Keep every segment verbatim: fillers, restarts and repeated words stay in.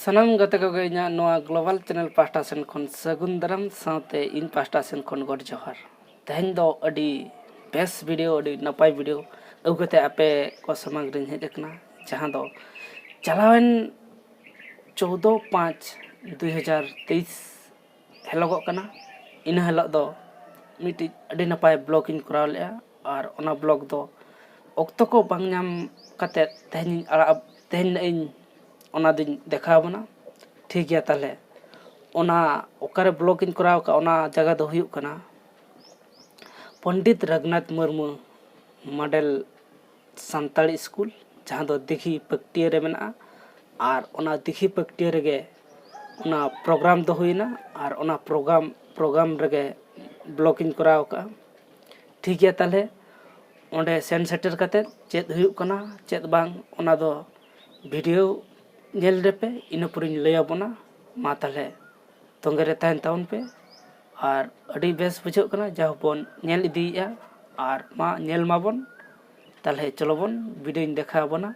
ᱥᱟᱱᱟᱢ ᱜᱟᱛᱮ ᱠᱚᱜᱮ ᱤᱧᱟᱹᱜ ᱱᱚᱣᱟ ᱜᱞᱳᱵᱟᱞ ᱪᱮᱱᱮᱞ ᱯᱟᱦᱴᱟ ᱥᱮᱱ ᱠᱷᱚᱱ ᱥᱟᱹᱜᱩᱱ ᱫᱟᱨᱟᱢ, ᱥᱟᱶᱛᱮ ᱤᱧ ᱯᱟᱦᱴᱟ ᱥᱮᱱ ᱠᱷᱚᱱ ᱜᱚᱰ ᱡᱚᱦᱟᱨ᱾ ᱛᱮᱦᱮᱧ ᱫᱚ ᱟᱹᱰᱤ ᱵᱮᱥ ᱵᱷᱤᱰᱤᱭᱳ, ᱟᱹᱰᱤ ᱱᱟᱯᱟᱭ ᱵᱷᱤᱰᱤᱭᱳ ᱟᱹᱜᱩ ᱠᱟᱛᱮ ᱟᱯᱮ ᱠᱚ ᱥᱟᱢᱟᱝ ᱨᱤᱧ ᱦᱮᱡ ᱟᱠᱟᱱᱟ, ᱡᱟᱦᱟᱸ ᱫᱚ ᱪᱟᱞᱟᱣᱮᱱ ᱪᱳᱫᱫᱳ ᱯᱟᱸᱪ ᱫᱩᱭ ᱦᱟᱡᱟᱨ ᱛᱮᱭᱤᱥ ᱦᱤᱞᱳᱜᱚᱜ ᱠᱟᱱᱟ᱾ ᱤᱱᱟᱹ ᱦᱤᱞᱳᱜ ᱫᱚ ᱢᱤᱫᱴᱤᱡ ᱟᱹᱰᱤ ᱱᱟᱯᱟᱭ ᱵᱞᱚᱜ ᱤᱧ ᱠᱚᱨᱟᱣ ᱞᱮᱫᱼᱟ, ᱟᱨ ᱚᱱᱟ ᱵᱞᱚᱜ ᱫᱚ ᱚᱠᱛᱚ ᱠᱚ ᱵᱟᱝ ᱧᱟᱢ ᱠᱟᱛᱮᱫ ᱛᱮᱦᱮᱧ ᱤᱧ ᱟᱲᱟᱜ, ᱛᱮᱦᱮᱧ ᱱᱟᱜ ᱤᱧ ᱚᱱᱟ ᱫᱚᱧ ᱫᱮᱠᱷᱟᱣ ᱟᱵᱚᱱᱟ᱾ ᱴᱷᱤᱠ ᱜᱮᱭᱟ, ᱛᱟᱦᱚᱞᱮ ᱚᱱᱟ ᱚᱠᱟᱨᱮ ᱵᱞᱚᱜ ᱤᱧ ᱠᱚᱨᱟᱣ ᱟᱠᱟᱫ, ᱚᱱᱟ ᱡᱟᱭᱜᱟ ᱫᱚ ᱦᱩᱭᱩᱜ ᱠᱟᱱᱟ ᱯᱚᱱᱰᱤᱛ ᱨᱟᱹᱜᱷᱩᱱᱟᱛᱷ ᱢᱩᱨᱢᱩ ᱢᱚᱰᱮᱞ ᱥᱟᱱᱛᱟᱲᱤ ᱥᱠᱩᱞ, ᱡᱟᱦᱟᱸ ᱫᱚ ᱫᱤᱜᱷᱤ ᱯᱟᱹᱠᱴᱤᱭᱟᱹ ᱨᱮ ᱢᱮᱱᱟᱜᱼᱟ᱾ ᱟᱨ ᱚᱱᱟ ᱫᱤᱜᱷᱤ ᱯᱟᱹᱠᱴᱤᱭᱟᱹ ᱨᱮᱜᱮ ᱚᱱᱟ ᱯᱨᱳᱜᱨᱟᱢ ᱫᱚ ᱦᱩᱭᱱᱟ, ᱟᱨ ᱚᱱᱟ ᱯᱨᱳᱜᱨᱟᱢ ᱯᱨᱳᱜᱨᱟᱢ ᱨᱮᱜᱮ ᱵᱞᱚᱜ ᱤᱧ ᱠᱚᱨᱟᱣ ᱟᱠᱟᱫᱼᱟ᱾ ᱴᱷᱤᱠ ᱜᱮᱭᱟ, ᱛᱟᱦᱚᱞᱮ ᱚᱸᱰᱮ ᱥᱮᱱ ᱥᱮᱴᱮᱨ ᱠᱟᱛᱮᱫ ᱪᱮᱫ ᱦᱩᱭᱩᱜ ᱠᱟᱱᱟ, ᱪᱮᱫ ᱵᱟᱝ, ᱚᱱᱟ ᱫᱚ ᱵᱷᱤᱰᱤᱭᱳ ᱧᱮᱞ ᱨᱮᱯᱮ, ᱤᱱᱟᱹ ᱯᱚᱨᱮᱧ ᱞᱟᱹᱭ ᱟᱵᱚᱱᱟ᱾ ᱢᱟ ᱛᱟᱦᱚᱞᱮ ᱛᱚᱸᱜᱮ ᱨᱮ ᱛᱟᱦᱮᱱ ᱛᱟᱵᱚᱱ ᱯᱮ᱾ ᱟᱨ ᱟᱹᱰᱤ ᱵᱮᱥ ᱵᱩᱡᱷᱟᱹᱜ ᱠᱟᱱᱟ ᱡᱟᱦᱟᱸ ᱵᱚᱱ ᱧᱮᱞ ᱤᱫᱤᱭᱮᱫᱼᱟ, ᱟᱨ ᱢᱟ ᱧᱮᱞ ᱢᱟᱵᱚᱱ᱾ ᱛᱟᱦᱚᱞᱮ ᱪᱚᱞᱚ ᱵᱚᱱ ᱵᱷᱤᱰᱤᱭᱳᱧ ᱫᱮᱠᱷᱟᱣ ᱟᱵᱚᱱᱟ,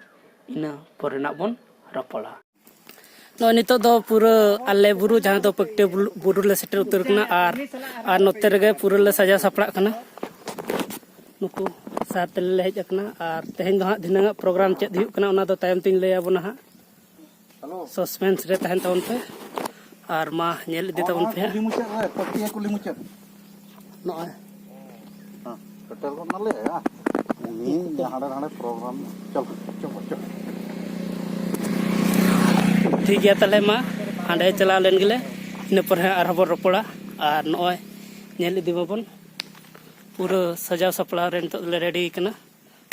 ᱤᱱᱟᱹ ᱯᱚᱨᱮ ᱱᱟᱜ ᱵᱚᱱ ᱨᱚᱯᱚᱲᱟ᱾ ᱱᱚᱜᱼᱚᱭ ᱱᱤᱛᱚᱜ ᱫᱚ ᱯᱩᱨᱟᱹ ᱟᱞᱮ ᱵᱩᱨᱩ, ᱡᱟᱦᱟᱸ ᱫᱚ ᱯᱟᱹᱠᱴᱤᱭᱟᱹ ᱵᱩᱞ-, ᱵᱩᱨᱩ ᱞᱮ ᱥᱮᱴᱮᱨ ᱩᱛᱟᱹᱨ ᱠᱟᱱᱟ᱾ ᱟᱨ, ᱟᱨ ᱱᱚᱛᱮ ᱨᱮᱜᱮ ᱯᱩᱨᱟᱹ ᱞᱮ ᱥᱟᱡᱟᱣ ᱥᱟᱯᱲᱟᱜ ᱠᱟᱱᱟ᱾ ᱱᱩᱠᱩ ᱥᱟᱨ ᱛᱮᱞᱮ ᱦᱮᱡ ᱟᱠᱟᱱᱟ᱾ ᱟᱨ ᱛᱮᱦᱮᱧ ᱫᱚ ᱦᱟᱸᱜ ᱫᱷᱤᱱᱟᱹᱝ ᱟᱜ ᱯᱨᱳᱜᱨᱟᱢ ᱪᱮᱫ ᱦᱩᱭᱩᱜ ᱠᱟᱱᱟ, ᱚᱱᱟ ᱫᱚ ᱛᱟᱭᱚᱢ ᱛᱤᱧ ᱞᱟᱹᱭ ᱟᱵᱚᱱᱟ ᱦᱟᱸᱜ᱾ ᱥᱟᱥᱯᱮᱱᱥ ᱨᱮ ᱛᱟᱦᱮᱱ ᱛᱟᱵᱚᱱ ᱯᱮ᱾ ᱟᱨ ᱢᱟ ᱧᱮᱞ ᱤᱫᱤ ᱛᱟᱵᱚᱱ ᱯᱮ ᱦᱟᱸᱜ᱾ ᱠᱩᱞᱦᱤ ᱢᱩᱪᱟᱹᱫ ᱨᱮ, ᱯᱟᱹᱴᱤᱭᱟᱹ ᱠᱩᱞᱦᱤ ᱢᱩᱪᱟᱹᱫ᱾ ᱱᱚᱜᱼᱚᱭ᱾ ᱦᱮᱸ, ᱥᱮᱴᱮᱨ ᱜᱚᱫ ᱱᱟᱞᱮ, ᱦᱮᱸ᱾ ᱩᱱᱤ ᱦᱟᱸᱰᱮ ᱱᱟᱰᱮ ᱯᱨᱳᱜᱨᱟᱢ᱾ ᱪᱚᱞ, ᱪᱚᱞ, ᱪᱚᱞ᱾ ᱴᱷᱤᱠ ᱜᱮᱭᱟ, ᱛᱟᱦᱚᱞᱮ ᱢᱟ ᱦᱟᱸᱰᱮ ᱪᱟᱞᱟᱣ ᱞᱮᱱ ᱜᱮᱞᱮ, ᱤᱱᱟᱹ ᱯᱚᱨᱮ ᱦᱟᱸᱜ ᱟᱨᱦᱚᱸ ᱵᱚᱱ ᱨᱚᱯᱚᱲᱟ᱾ ᱟᱨ ᱱᱚᱜᱼᱚᱭ ᱧᱮᱞ ᱤᱫᱤ ᱢᱟᱵᱚᱱ, ᱯᱩᱨᱟᱹ ᱥᱟᱡᱟᱣ ᱥᱟᱯᱲᱟᱣ ᱨᱮ ᱱᱤᱛᱚᱜ ᱫᱚᱞᱮ ᱨᱮᱰᱤ ᱠᱟᱱᱟ᱾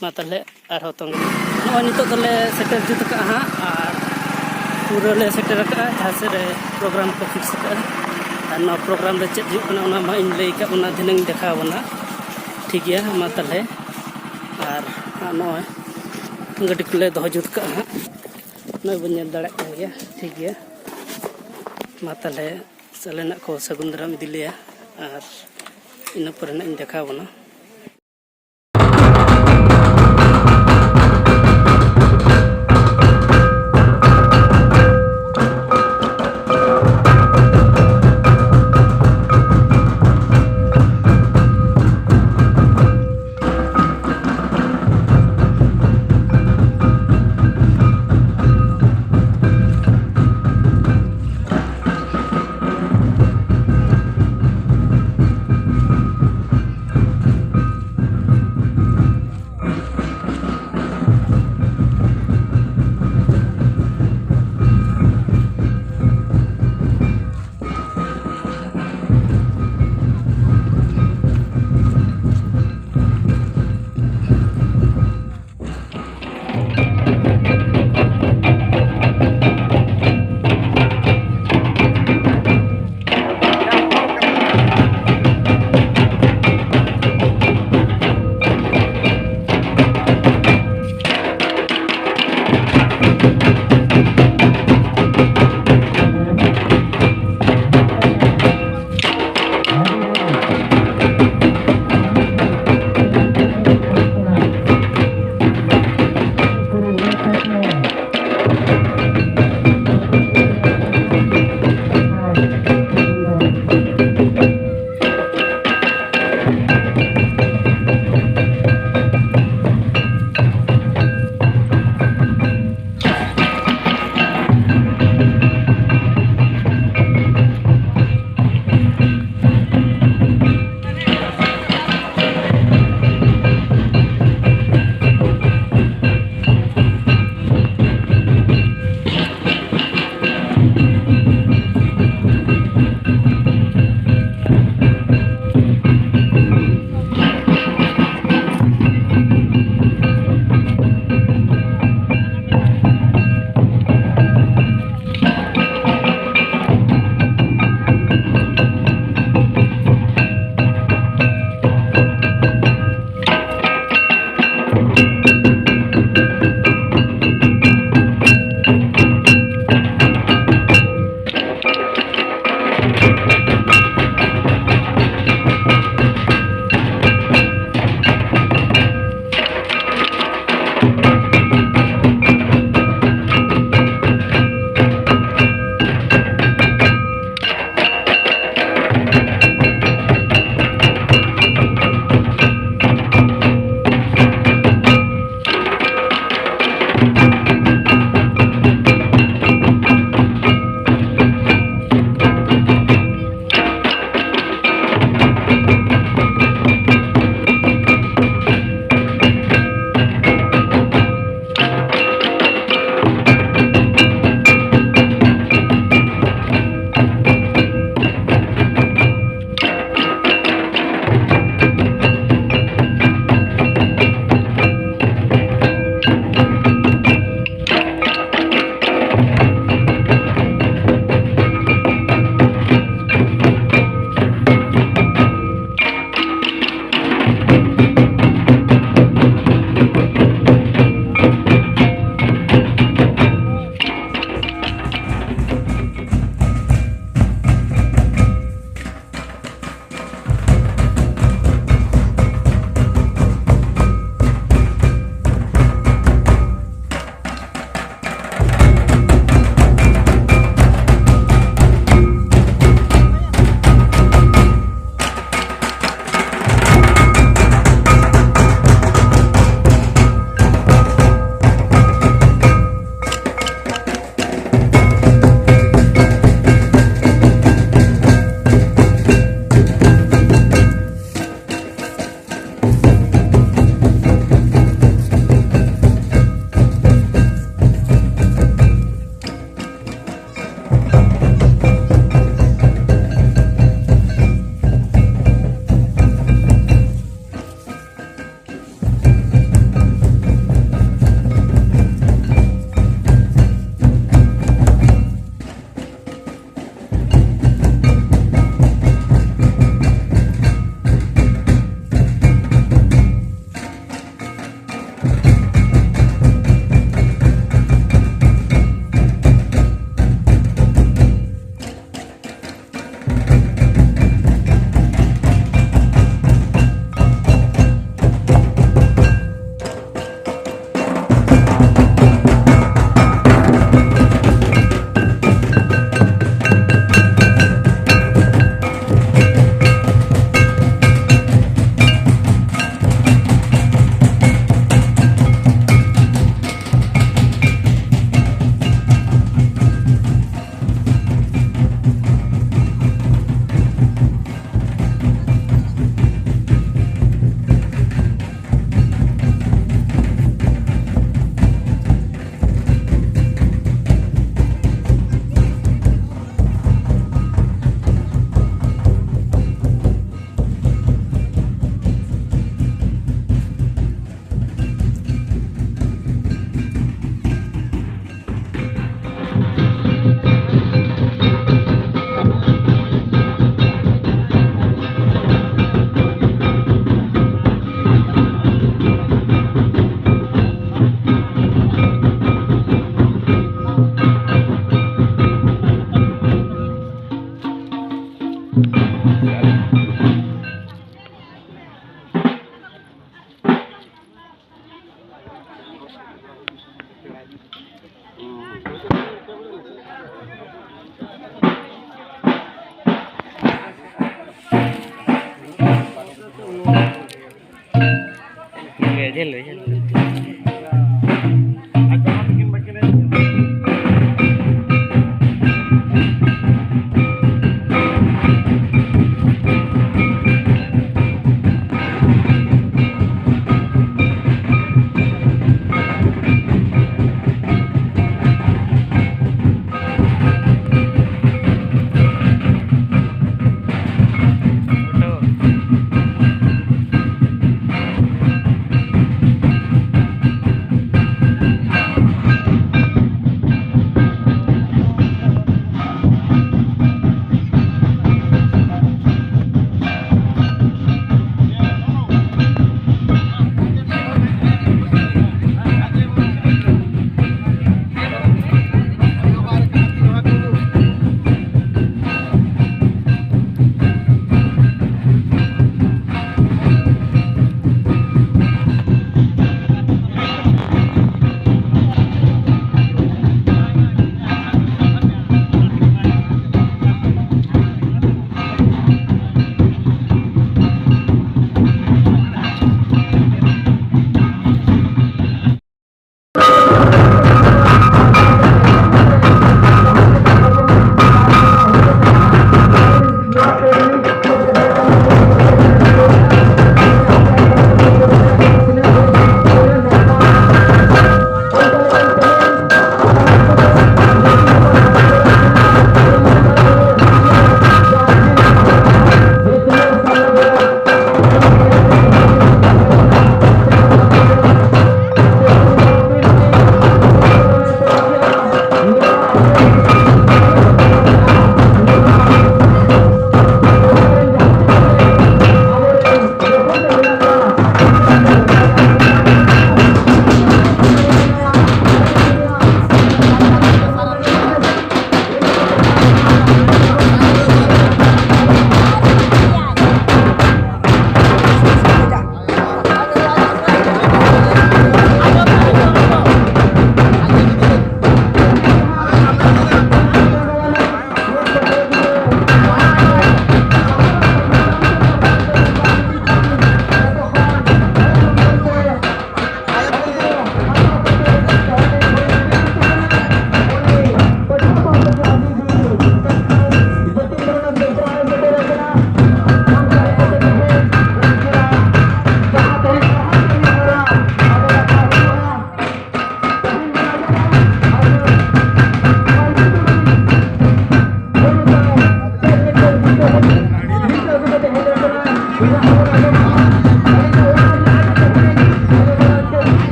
ᱢᱟ ᱛᱟᱦᱚᱞᱮ ᱟᱨᱦᱚᱸ ᱛᱚᱸᱜᱮ᱾ ᱱᱚᱜᱼᱚᱭ ᱱᱤᱛᱚᱜ ᱫᱚᱞᱮ ᱥᱮᱴᱮᱨ ᱡᱩᱛ ᱠᱟᱜᱼᱟ ᱦᱟᱸᱜ, ᱟᱨ ᱯᱩᱨᱟᱹ ᱞᱮ ᱥᱮᱴᱮᱨ ᱠᱟᱜᱼᱟ ᱡᱟᱦᱟᱸ ᱥᱮᱫ ᱨᱮ ᱯᱨᱳᱜᱨᱟᱢ ᱠᱚ ᱯᱷᱤᱠᱥ ᱠᱟᱜᱼᱟ᱾ ᱟᱨ ᱱᱚᱣᱟ ᱯᱨᱳᱜᱨᱟᱢ ᱨᱮ ᱪᱮᱫ ᱦᱩᱭᱩᱜ ᱠᱟᱱᱟ, ᱚᱱᱟ ᱢᱟ ᱤᱧ ᱞᱟᱹᱭ ᱠᱟᱜ ᱵᱚᱱᱟ, ᱫᱷᱤᱱᱟᱹᱝ ᱤᱧ ᱫᱮᱠᱷᱟᱣ ᱵᱚᱱᱟ᱾ ᱴᱷᱤᱠ ᱜᱮᱭᱟ, ᱢᱟ ᱛᱟᱦᱚᱞᱮ᱾ ᱟᱨ ᱱᱚᱜᱼᱚᱭ ᱜᱟᱹᱰᱤ ᱠᱚᱞᱮ ᱫᱚᱦᱚ ᱡᱩᱛ ᱠᱟᱜᱼᱟ ᱦᱟᱸᱜ, ᱱᱚᱜᱼᱚᱭ ᱵᱚᱱ ᱧᱮᱞ ᱫᱟᱲᱮᱭᱟᱜ ᱠᱟᱱ ᱜᱮᱭᱟ᱾ ᱴᱷᱤᱠ ᱜᱮᱭᱟ, ᱢᱟ ᱛᱟᱦᱚᱞᱮ ᱥᱟᱞᱮᱱᱟᱜ ᱠᱚ ᱥᱟᱹᱜᱩᱱ ᱫᱟᱨᱟᱢ ᱤᱫᱤ ᱞᱮᱭᱟ, ᱟᱨ ᱤᱱᱟᱹ ᱯᱚᱨᱮ ᱱᱟᱜ ᱤᱧ ᱫᱮᱠᱷᱟᱣ ᱵᱚᱱᱟ᱾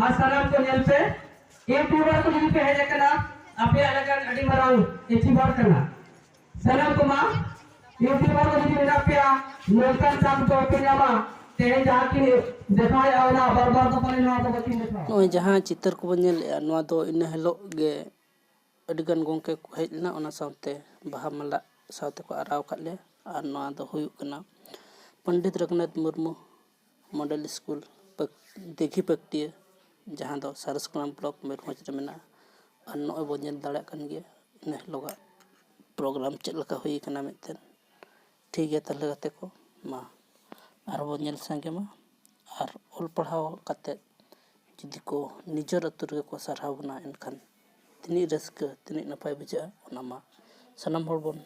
ᱟᱨ ᱥᱟᱱᱟᱢ ᱠᱚ ᱧᱮᱞ ᱯᱮ, YouTuber ᱠᱚ ᱡᱩᱫᱤ ᱯᱮ ᱦᱮᱡ ᱟᱠᱟᱱᱟ, ᱟᱯᱮᱭᱟᱜ ᱞᱮᱠᱟᱱ ᱟᱹᱰᱤ ᱢᱟᱨᱟᱝ achiever ᱠᱟᱱᱟ᱾ ᱥᱟᱱᱟᱢ ᱠᱚᱢᱟ YouTuber ᱠᱚ ᱡᱩᱫᱤ ᱢᱮᱱᱟᱜ ᱯᱮᱭᱟ, ᱱᱚᱝᱠᱟᱱ chance ᱫᱚ ᱵᱟᱯᱮ ᱧᱟᱢᱟ᱾ ᱛᱮᱦᱮᱧ ᱡᱟᱦᱟᱸ ᱠᱤᱱ ᱫᱮᱠᱷᱟᱣᱮᱫᱼᱟ, ᱚᱱᱟ ᱵᱟᱨ ᱵᱟᱨ ᱫᱚ ᱯᱟᱞᱮ ᱱᱚᱣᱟ ᱫᱚ ᱵᱟᱹᱠᱤᱱ ᱫᱮᱠᱷᱟᱣᱟ᱾ ᱱᱚᱜᱼᱚᱭ ᱡᱟᱦᱟᱸ ᱪᱤᱛᱟᱹᱨ ᱠᱚᱵᱚᱱ ᱧᱮᱞᱮᱫᱼᱟ, ᱱᱚᱣᱟ ᱫᱚ ᱤᱱᱟᱹ ᱦᱤᱞᱳᱜ ᱜᱮ ᱟᱹᱰᱤᱜᱟᱱ ᱜᱚᱢᱠᱮ ᱠᱚ ᱦᱮᱡ ᱞᱮᱱᱟ, ᱚᱱᱟ ᱥᱟᱶᱛᱮ ᱵᱟᱦᱟ ᱢᱟᱞᱟ ᱥᱟᱶᱛᱮ ᱠᱚ ᱟᱨᱟᱣ ᱟᱠᱟᱫ ᱞᱮᱭᱟ᱾ ᱟᱨ ᱱᱚᱣᱟ ᱫᱚ ᱦᱩᱭᱩᱜ ᱠᱟᱱᱟ ᱯᱚᱱᱰᱤᱛ ᱨᱚᱜᱷᱩᱱᱟᱛᱷ ᱢᱩᱨᱢᱩ ᱢᱚᱰᱮᱞ ᱥᱠᱩᱞ, ᱯᱟᱹᱠ-, ᱫᱤᱜᱷᱤ ᱯᱟᱹᱠᱴᱤᱭᱟᱹ, ᱡᱟᱦᱟᱸ ᱫᱚ ᱥᱟᱨᱟᱥᱠᱮᱞᱞᱟᱢ ᱵᱞᱚᱠ, ᱢᱚᱭᱩᱨᱵᱷᱚᱸᱡᱽ ᱨᱮ ᱢᱮᱱᱟᱜᱼᱟ᱾ ᱟᱨ ᱱᱚᱜᱼᱚᱭ ᱵᱚᱱ ᱧᱮᱞ ᱫᱟᱲᱮᱭᱟᱜ ᱠᱟᱱ ᱜᱮᱭᱟ ᱤᱱᱟᱹ ᱦᱤᱞᱳᱜᱟᱜ ᱯᱨᱳᱜᱨᱟᱢ ᱪᱮᱫ ᱞᱮᱠᱟ ᱦᱩᱭ ᱠᱟᱱᱟ ᱢᱤᱫᱴᱮᱱ᱾ ᱴᱷᱤᱠ ᱜᱮᱭᱟ ᱛᱟᱦᱚᱞᱮ ᱜᱟᱛᱮ ᱠᱚ, ᱢᱟ ᱟᱨᱦᱚᱸ ᱵᱚᱱ ᱧᱮᱞ ᱥᱟᱸᱜᱮ ᱢᱟ᱾ ᱟᱨ ᱚᱞ ᱯᱟᱲᱦᱟᱣ ᱠᱟᱛᱮᱫ ᱡᱩᱫᱤ ᱠᱚ ᱱᱤᱡᱮᱨ ᱟᱹᱛᱩ ᱨᱮᱜᱮ ᱠᱚ ᱥᱟᱨᱦᱟᱣ ᱵᱚᱱᱟ, ᱮᱱᱠᱷᱟᱱ ᱛᱤᱱᱟᱹᱜ ᱨᱟᱹᱥᱠᱟᱹ, ᱛᱤᱱᱟᱹᱜ ᱱᱟᱯᱟᱭ ᱵᱩᱡᱷᱟᱹᱜᱼᱟ, ᱚᱱᱟ ᱢᱟ ᱥᱟᱱᱟᱢ ᱦᱚᱲ ᱵᱚᱱ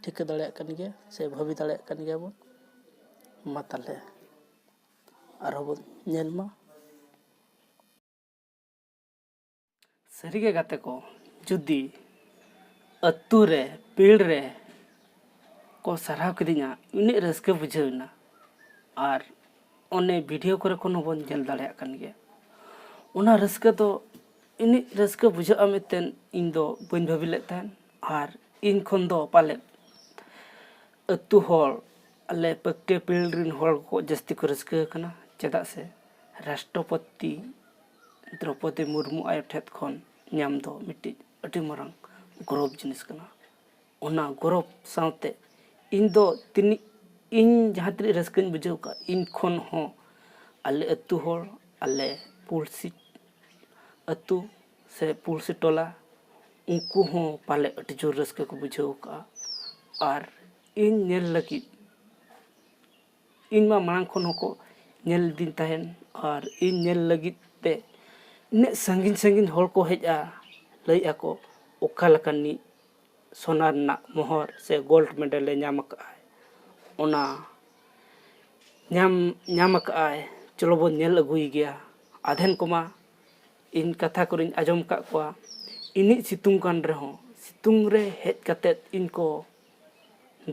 ᱴᱷᱤᱠᱟᱹ ᱫᱟᱲᱮᱭᱟᱜ ᱠᱟᱱ ᱜᱮᱭᱟ ᱥᱮ ᱵᱷᱟᱹᱵᱤ ᱫᱟᱲᱮᱭᱟᱜ ᱠᱟᱱ ᱜᱮᱭᱟ ᱵᱚᱱ᱾ ᱢᱟ ᱛᱟᱦᱚᱞᱮ ᱟᱨᱦᱚᱸ ᱵᱚᱱ ᱧᱮᱞ ᱢᱟ᱾ ᱥᱟᱹᱨᱤᱜᱮ ᱜᱟᱛᱮ ᱠᱚ, ᱡᱩᱫᱤ ᱟᱹᱛᱩ ᱨᱮ, ᱯᱤᱲ ᱨᱮ ᱠᱚ ᱥᱟᱨᱦᱟᱣ ᱠᱤᱫᱤᱧᱟ, ᱩᱱᱟᱹᱜ ᱨᱟᱹᱥᱠᱟᱹ ᱵᱩᱡᱷᱟᱹᱣ ᱮᱱᱟ᱾ ᱟᱨ ᱚᱱᱮ ᱵᱷᱤᱰᱤᱭᱳ ᱠᱚᱨᱮ ᱠᱷᱚᱱ ᱦᱚᱸᱵᱚᱱ ᱧᱮᱞ ᱫᱟᱲᱮᱭᱟᱜ ᱠᱟᱱ ᱜᱮᱭᱟ᱾ ᱚᱱᱟ ᱨᱟᱹᱥᱠᱟᱹ ᱫᱚ ᱤᱱᱟᱹᱜ ᱨᱟᱹᱥᱠᱟᱹ ᱵᱩᱡᱷᱟᱹᱜᱼᱟ ᱢᱮᱱᱛᱮ ᱤᱧ ᱫᱚ ᱵᱟᱹᱧ ᱵᱷᱟᱹᱵᱤ ᱞᱮᱫ ᱛᱟᱦᱮᱸᱫ᱾ ᱟᱨ ᱤᱧ ᱠᱷᱚᱱ ᱫᱚ ᱯᱟᱞᱮᱫ ᱟᱹᱛᱩ ᱦᱚᱲ, ᱟᱞᱮ ᱯᱟᱹᱠᱴᱤᱭᱟᱹ ᱯᱤᱲ ᱨᱮᱱ ᱦᱚᱲ ᱠᱚ ᱡᱟᱹᱥᱛᱤ ᱠᱚ ᱨᱟᱹᱥᱠᱟᱹ ᱟᱠᱟᱱᱟ, ᱪᱮᱫᱟᱜ ᱥᱮ ᱨᱟᱥᱴᱨᱚᱯᱚᱛᱤ ᱫᱨᱚᱯᱚᱫᱤ ᱢᱩᱨᱢᱩ ᱟᱭᱳ ᱴᱷᱮᱱ ᱠᱷᱚᱱ ᱧᱟᱢ ᱫᱚ ᱢᱤᱫᱴᱤᱡ ᱟᱹᱰᱤ ᱢᱟᱨᱟᱝ ᱜᱚᱨᱚᱵᱽ ᱡᱤᱱᱤᱥ ᱠᱟᱱᱟ᱾ ᱚᱱᱟ ᱜᱚᱨᱚᱵᱽ ᱥᱟᱶᱛᱮ ᱤᱧ ᱫᱚ ᱛᱤᱱᱟᱹᱜ, ᱤᱧ ᱡᱟᱦᱟᱸ ᱛᱤᱱᱟᱹᱜ ᱨᱟᱹᱥᱠᱟᱹᱧ ᱵᱩᱡᱷᱟᱹᱣ ᱠᱟᱜ, ᱤᱧ ᱠᱷᱚᱱ ᱦᱚᱸ ᱟᱞᱮ ᱟᱹᱛᱩ ᱦᱚᱲ, ᱟᱞᱮ ᱯᱩᱲᱥᱤ ᱟᱹᱛᱩ ᱥᱮ ᱯᱩᱲᱥᱤ ᱴᱚᱞᱟ, ᱩᱱᱠᱩ ᱦᱚᱸ ᱯᱟᱞᱮ ᱟᱹᱰᱤ ᱡᱳᱨ ᱨᱟᱹᱥᱠᱟᱹ ᱠᱚ ᱵᱩᱡᱷᱟᱹᱣ ᱠᱟᱜᱼᱟ᱾ ᱟᱨ ᱤᱧ ᱧᱮᱞ ᱞᱟᱹᱜᱤᱫ, ᱤᱧ ᱢᱟ ᱢᱟᱲᱟᱝ ᱠᱷᱚᱱ ᱦᱚᱸᱠᱚ ᱧᱮᱞ ᱞᱤᱫᱤᱧ ᱛᱟᱦᱮᱱ, ᱟᱨ ᱤᱧ ᱧᱮᱞ ᱞᱟᱹᱜᱤᱫ ᱛᱮ ᱤᱱᱟᱹᱜ ᱥᱟᱺᱜᱤᱧ ᱥᱟᱺᱜᱤᱧ ᱦᱚᱲ ᱠᱚ ᱦᱮᱡᱼᱟ, ᱞᱟᱹᱭᱮᱫᱼᱟ ᱠᱚ, "ᱚᱠᱟ ᱞᱮᱠᱟᱱᱤᱡ ᱥᱚᱱᱟ ᱨᱮᱱᱟᱜ ᱢᱚᱦᱚᱨ ᱥᱮ ᱜᱳᱞᱰ ᱢᱮᱰᱮᱞ ᱮ ᱧᱟᱢ ᱟᱠᱟᱫᱼᱟᱭ, ᱚᱱᱟ ᱧᱟᱢ, ᱧᱟᱢ ᱟᱠᱟᱫᱼᱟᱭ, ᱪᱚᱞᱚ ᱵᱚᱱ ᱧᱮᱞ ᱟᱹᱜᱩᱭ ᱜᱮᱭᱟ᱾" ᱟᱫᱷᱮᱱ ᱠᱚᱢᱟ ᱤᱧ ᱠᱟᱛᱷᱟ ᱠᱚᱨᱮᱧ ᱟᱸᱡᱚᱢ ᱟᱠᱟᱫ ᱠᱚᱣᱟ, ᱤᱱᱟᱹᱜ ᱥᱤᱛᱩᱝ ᱠᱟᱱ ᱨᱮᱦᱚᱸ, ᱥᱤᱛᱩᱝ ᱨᱮ ᱦᱮᱡ ᱠᱟᱛᱮᱫ ᱤᱧ ᱠᱚ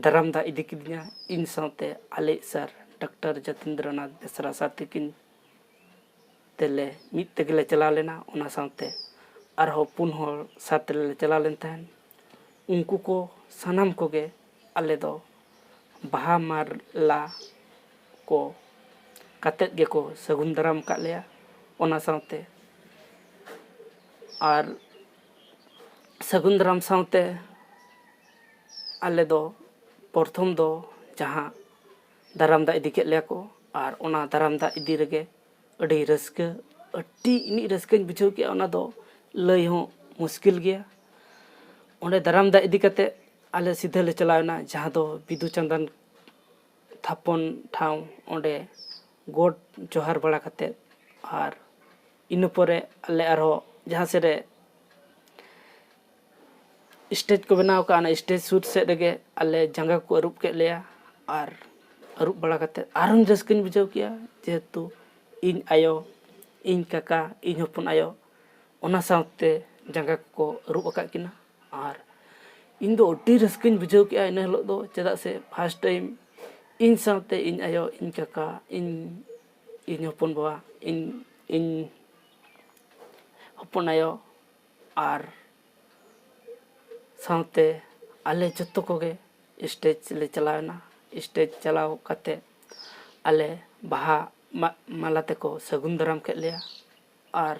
ᱫᱟᱨᱟᱢ ᱫᱟᱜ ᱤᱫᱤ ᱠᱤᱫᱤᱧᱟ᱾ ᱤᱧ ᱥᱟᱶᱛᱮ ᱟᱞᱮᱭᱤᱡ ᱥᱟᱨ ᱰᱟᱠᱛᱟᱨ ᱡᱟᱛᱤᱱᱫᱨᱚᱱᱟᱛᱷ ᱵᱮᱥᱨᱟ ᱥᱟᱨ ᱛᱤᱠᱤᱱ ᱛᱮᱞᱮ ᱢᱤᱫ ᱛᱮᱜᱮᱞᱮ ᱪᱟᱞᱟᱣ ᱞᱮᱱᱟ᱾ ᱚᱱᱟ ᱥᱟᱶᱛᱮ ᱟᱨᱦᱚᱸ ᱯᱩᱱ ᱦᱚᱲ ᱥᱟᱛ ᱨᱮᱞᱮ ᱪᱟᱞᱟᱣ ᱞᱮᱱ ᱛᱟᱦᱮᱸᱫ᱾ ᱩᱱᱠᱩ ᱠᱚ ᱥᱟᱱᱟᱢ ᱠᱚᱜᱮ ᱟᱞᱮ ᱫᱚ ᱵᱟᱦᱟ ᱢᱟᱞᱟ ᱠᱚ ᱠᱟᱛᱮᱫ ᱜᱮᱠᱚ ᱥᱟᱹᱜᱩᱱ ᱫᱟᱨᱟᱢ ᱟᱠᱟᱫ ᱞᱮᱭᱟ᱾ ᱚᱱᱟ ᱥᱟᱶᱛᱮ ᱟᱨ ᱥᱟᱹᱜᱩᱱ ᱫᱟᱨᱟᱢ ᱥᱟᱶᱛᱮ ᱟᱞᱮ ᱫᱚ ᱯᱨᱚᱛᱷᱚᱢ ᱫᱚ ᱡᱟᱦᱟᱸ ᱫᱟᱨᱟᱢ ᱫᱟᱜ ᱤᱫᱤ ᱠᱮᱫ ᱞᱮᱭᱟ ᱠᱚ, ᱟᱨ ᱚᱱᱟ ᱫᱟᱨᱟᱢ ᱫᱟᱜ ᱤᱫᱤ ᱨᱮᱜᱮ ᱟᱹᱰᱤ ᱨᱟᱹᱥᱠᱟᱹ, ᱟᱹᱰᱤ ᱤᱱᱟᱹᱜ ᱨᱟᱹᱥᱠᱟᱹᱧ ᱵᱩᱡᱷᱟᱹᱣ ᱠᱮᱜᱼᱟ, ᱚᱱᱟ ᱫᱚ ᱞᱟᱹᱭ ᱦᱚᱸ ᱢᱩᱥᱠᱤᱞ ᱜᱮᱭᱟ᱾ ᱚᱸᱰᱮ ᱫᱟᱨᱟᱢ ᱫᱟᱜ ᱤᱫᱤ ᱠᱟᱛᱮ ᱟᱞᱮ ᱥᱤᱫᱷᱟᱹ ᱞᱮ ᱪᱟᱞᱟᱣ ᱮᱱᱟ ᱡᱟᱦᱟᱸ ᱫᱚ ᱵᱤᱫᱩ ᱪᱟᱸᱫᱟᱱ ᱛᱷᱟᱯᱚᱱ ᱴᱷᱟᱶ᱾ ᱚᱸᱰᱮ ᱜᱚᱰ ᱡᱚᱦᱟᱨ ᱵᱟᱲᱟ ᱠᱟᱛᱮ, ᱟᱨ ᱤᱱᱟᱹ ᱯᱚᱨᱮ ᱟᱞᱮ ᱟᱨᱦᱚᱸ ᱡᱟᱦᱟᱸ ᱥᱮᱫ ᱨᱮ ᱥᱴᱮᱡᱽ ᱠᱚ ᱵᱮᱱᱟᱣ ᱟᱠᱟᱫᱼᱟ, ᱚᱱᱟ ᱥᱴᱮᱡᱽ ᱥᱩᱨ ᱥᱮᱫ ᱨᱮᱜᱮ ᱟᱞᱮ ᱡᱟᱸᱜᱟ ᱠᱚ ᱟᱹᱨᱩᱵ ᱠᱮᱫ ᱞᱮᱭᱟ᱾ ᱟᱨ ᱟᱹᱨᱩᱵ ᱵᱟᱲᱟ ᱠᱟᱛᱮ ᱟᱨᱦᱚᱸ ᱨᱟᱹᱥᱠᱟᱹᱧ ᱵᱩᱡᱷᱟᱹᱣ ᱠᱮᱜᱼᱟ, ᱡᱮᱦᱮᱛᱩ ᱤᱧ ᱟᱭᱳ, ᱤᱧ ᱠᱟᱠᱟ, ᱤᱧ ᱦᱚᱯᱚᱱ ᱟᱭᱳ, ᱚᱱᱟ ᱥᱟᱶᱛᱮ ᱡᱟᱸᱜᱟ ᱠᱚᱠᱚ ᱟᱹᱨᱩᱵ ᱟᱠᱟᱫ ᱠᱤᱱᱟ᱾ ᱟᱨ ᱤᱧ ᱫᱚ ᱟᱹᱰᱤ ᱨᱟᱹᱥᱠᱟᱹᱧ ᱵᱩᱡᱷᱟᱹᱣ ᱠᱮᱜᱼᱟ ᱤᱱᱟᱹ ᱦᱤᱞᱳᱜ ᱫᱚ, ᱪᱮᱫᱟᱜ ᱥᱮ ᱯᱷᱟᱥᱴ ᱴᱟᱭᱤᱢ ᱤᱧ ᱥᱟᱶᱛᱮ ᱤᱧ ᱟᱭᱳ, ᱤᱧ ᱠᱟᱠᱟ, ᱤᱧ, ᱤᱧ ᱦᱚᱯᱚᱱ ᱵᱟᱵᱟ, ᱤᱧ, ᱤᱧ ᱦᱚᱯᱚᱱ ᱟᱭᱳ, ᱟᱨ ᱥᱟᱶᱛᱮ ᱟᱞᱮ ᱡᱚᱛᱚ ᱠᱚᱜᱮ ᱥᱴᱮᱡᱽ ᱞᱮ ᱪᱟᱞᱟᱣ ᱮᱱᱟ᱾ ᱥᱴᱮᱡᱽ ᱪᱟᱞᱟᱣ ᱠᱟᱛᱮ ᱟᱞᱮ ᱵᱟᱦᱟ ᱢᱟ-, ᱢᱟᱞᱟ ᱛᱮᱠᱚ ᱥᱟᱹᱜᱩᱱ ᱫᱟᱨᱟᱢ ᱠᱮᱫ ᱞᱮᱭᱟ᱾ ᱟᱨ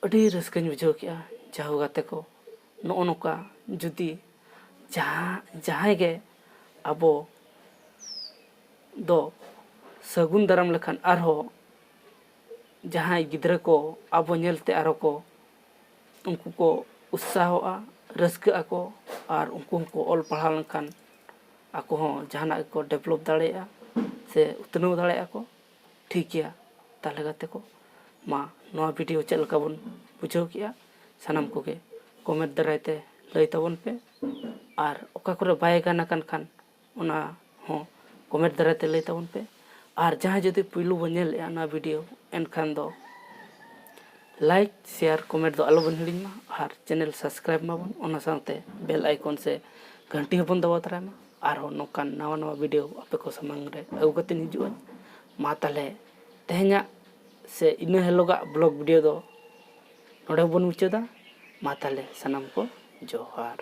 ᱟᱹᱰᱤ ᱨᱟᱹᱥᱠᱟᱹᱧ ᱵᱩᱡᱷᱟᱹᱣ ᱠᱮᱜᱼᱟ᱾ ᱡᱟᱦᱳ ᱜᱟᱛᱮ ᱠᱚ, ᱱᱚᱜᱼᱚ ᱱᱚᱝᱠᱟ ᱡᱩᱫᱤ ᱡᱟᱦᱟᱸ, ᱡᱟᱦᱟᱸᱭ ᱜᱮ ᱟᱵᱚ ᱫᱚ ᱥᱟᱹᱜᱩᱱ ᱫᱟᱨᱟᱢ ᱞᱮᱠᱷᱟᱱ ᱟᱨᱦᱚᱸ ᱡᱟᱦᱟᱸᱭ ᱜᱤᱫᱽᱨᱟᱹ ᱠᱚ ᱟᱵᱚ ᱧᱮᱞᱛᱮ ᱟᱨᱦᱚᱸ ᱠᱚ, ᱩᱱᱠᱩ ᱠᱚ ᱩᱛᱥᱟᱦᱚᱜᱼᱟ, ᱨᱟᱹᱥᱠᱟᱹᱜ ᱟᱠᱚ, ᱟᱨ ᱩᱱᱠᱩ ᱦᱚᱸᱠᱚ ᱚᱞ ᱯᱟᱲᱦᱟᱣ ᱞᱮᱱᱠᱷᱟᱱ ᱟᱠᱚ ᱦᱚᱸ ᱡᱟᱦᱟᱱᱟᱜ ᱜᱮᱠᱚ ᱰᱮᱵᱷᱞᱚᱯ ᱫᱟᱲᱮᱭᱟᱜᱼᱟ ᱥᱮ ᱩᱛᱱᱟᱹᱣ ᱫᱟᱲᱮᱭᱟᱜᱼᱟ ᱠᱚ᱾ ᱴᱷᱤᱠ ᱜᱮᱭᱟ, ᱛᱟᱦᱚᱞᱮ ᱜᱟᱛᱮ ᱠᱚ, ᱢᱟ ᱱᱚᱣᱟ ᱵᱷᱤᱰᱤᱭᱳ ᱪᱮᱫ ᱞᱮᱠᱟ ᱵᱚᱱ ᱵᱩᱡᱷᱟᱹᱣ ᱠᱮᱜᱼᱟ, ᱥᱟᱱᱟᱢ ᱠᱚᱜᱮ ᱠᱚᱢᱮᱱᱴ ᱫᱟᱨᱟᱭ ᱛᱮ ᱞᱟᱹᱭ ᱛᱟᱵᱚᱱ ᱯᱮ᱾ ᱟᱨ ᱚᱠᱟ ᱠᱚᱨᱮ ᱵᱟᱭ ᱜᱟᱱ ᱟᱠᱟᱱ ᱠᱷᱟᱱ ᱚᱱᱟ ᱦᱚᱸ ᱠᱚᱢᱮᱱᱴ ᱫᱟᱨᱟᱭ ᱛᱮ ᱞᱟᱹᱭ ᱛᱟᱵᱚᱱ ᱯᱮ᱾ ᱟᱨ ᱡᱟᱦᱟᱸᱭ ᱡᱩᱫᱤ ᱯᱩᱭᱞᱩ ᱵᱚᱱ ᱧᱮᱞᱮᱜᱼᱟ ᱱᱚᱣᱟ ᱵᱷᱤᱰᱤᱭᱳ, ᱮᱱᱠᱷᱟᱱ ᱫᱚ ᱞᱟᱭᱤᱠ, ᱥᱮᱭᱟᱨ, ᱠᱚᱢᱮᱱᱴ ᱫᱚ ᱟᱞᱚ ᱵᱚᱱ ᱦᱤᱲᱤᱧ ᱢᱟ᱾ ᱟᱨ ᱪᱮᱱᱮᱞ ᱥᱟᱵᱥᱠᱨᱟᱭᱤᱵᱽ ᱢᱟᱵᱚᱱ, ᱚᱱᱟ ᱥᱟᱶᱛᱮ ᱵᱮᱞ ᱟᱭᱠᱚᱱ ᱥᱮ ᱜᱷᱟᱱᱴᱤ ᱦᱚᱸᱵᱚᱱ ᱫᱟᱵᱟᱣ ᱛᱚᱨᱟᱭ ᱢᱟ᱾ ᱟᱨᱦᱚᱸ ᱱᱚᱝᱠᱟᱱ ᱱᱟᱣᱟ ᱱᱟᱣᱟ ᱵᱷᱤᱰᱤᱭᱳ ᱟᱯᱮ ᱠᱚ ᱥᱟᱢᱟᱝ ᱨᱮ ᱟᱹᱜᱩ ᱠᱟᱛᱮᱧ ᱦᱤᱡᱩᱜᱼᱟ᱾ ᱢᱟ ᱛᱟᱦᱚᱞᱮ ᱛᱮᱦᱮᱧᱟᱜ ᱥᱮ ᱤᱱᱟᱹ ᱦᱤᱞᱳᱜᱟᱜ ᱵᱞᱚᱜ ᱵᱷᱤᱰᱤᱭᱳ ᱫᱚ ᱱᱚᱰᱮ ᱵᱚᱱ ᱢᱩᱪᱟᱹᱫᱟ᱾ ᱢᱟ ᱛᱟᱦᱞᱮ ᱥᱟᱱᱟᱢ ᱠᱚ ᱡᱚᱦᱟᱨ᱾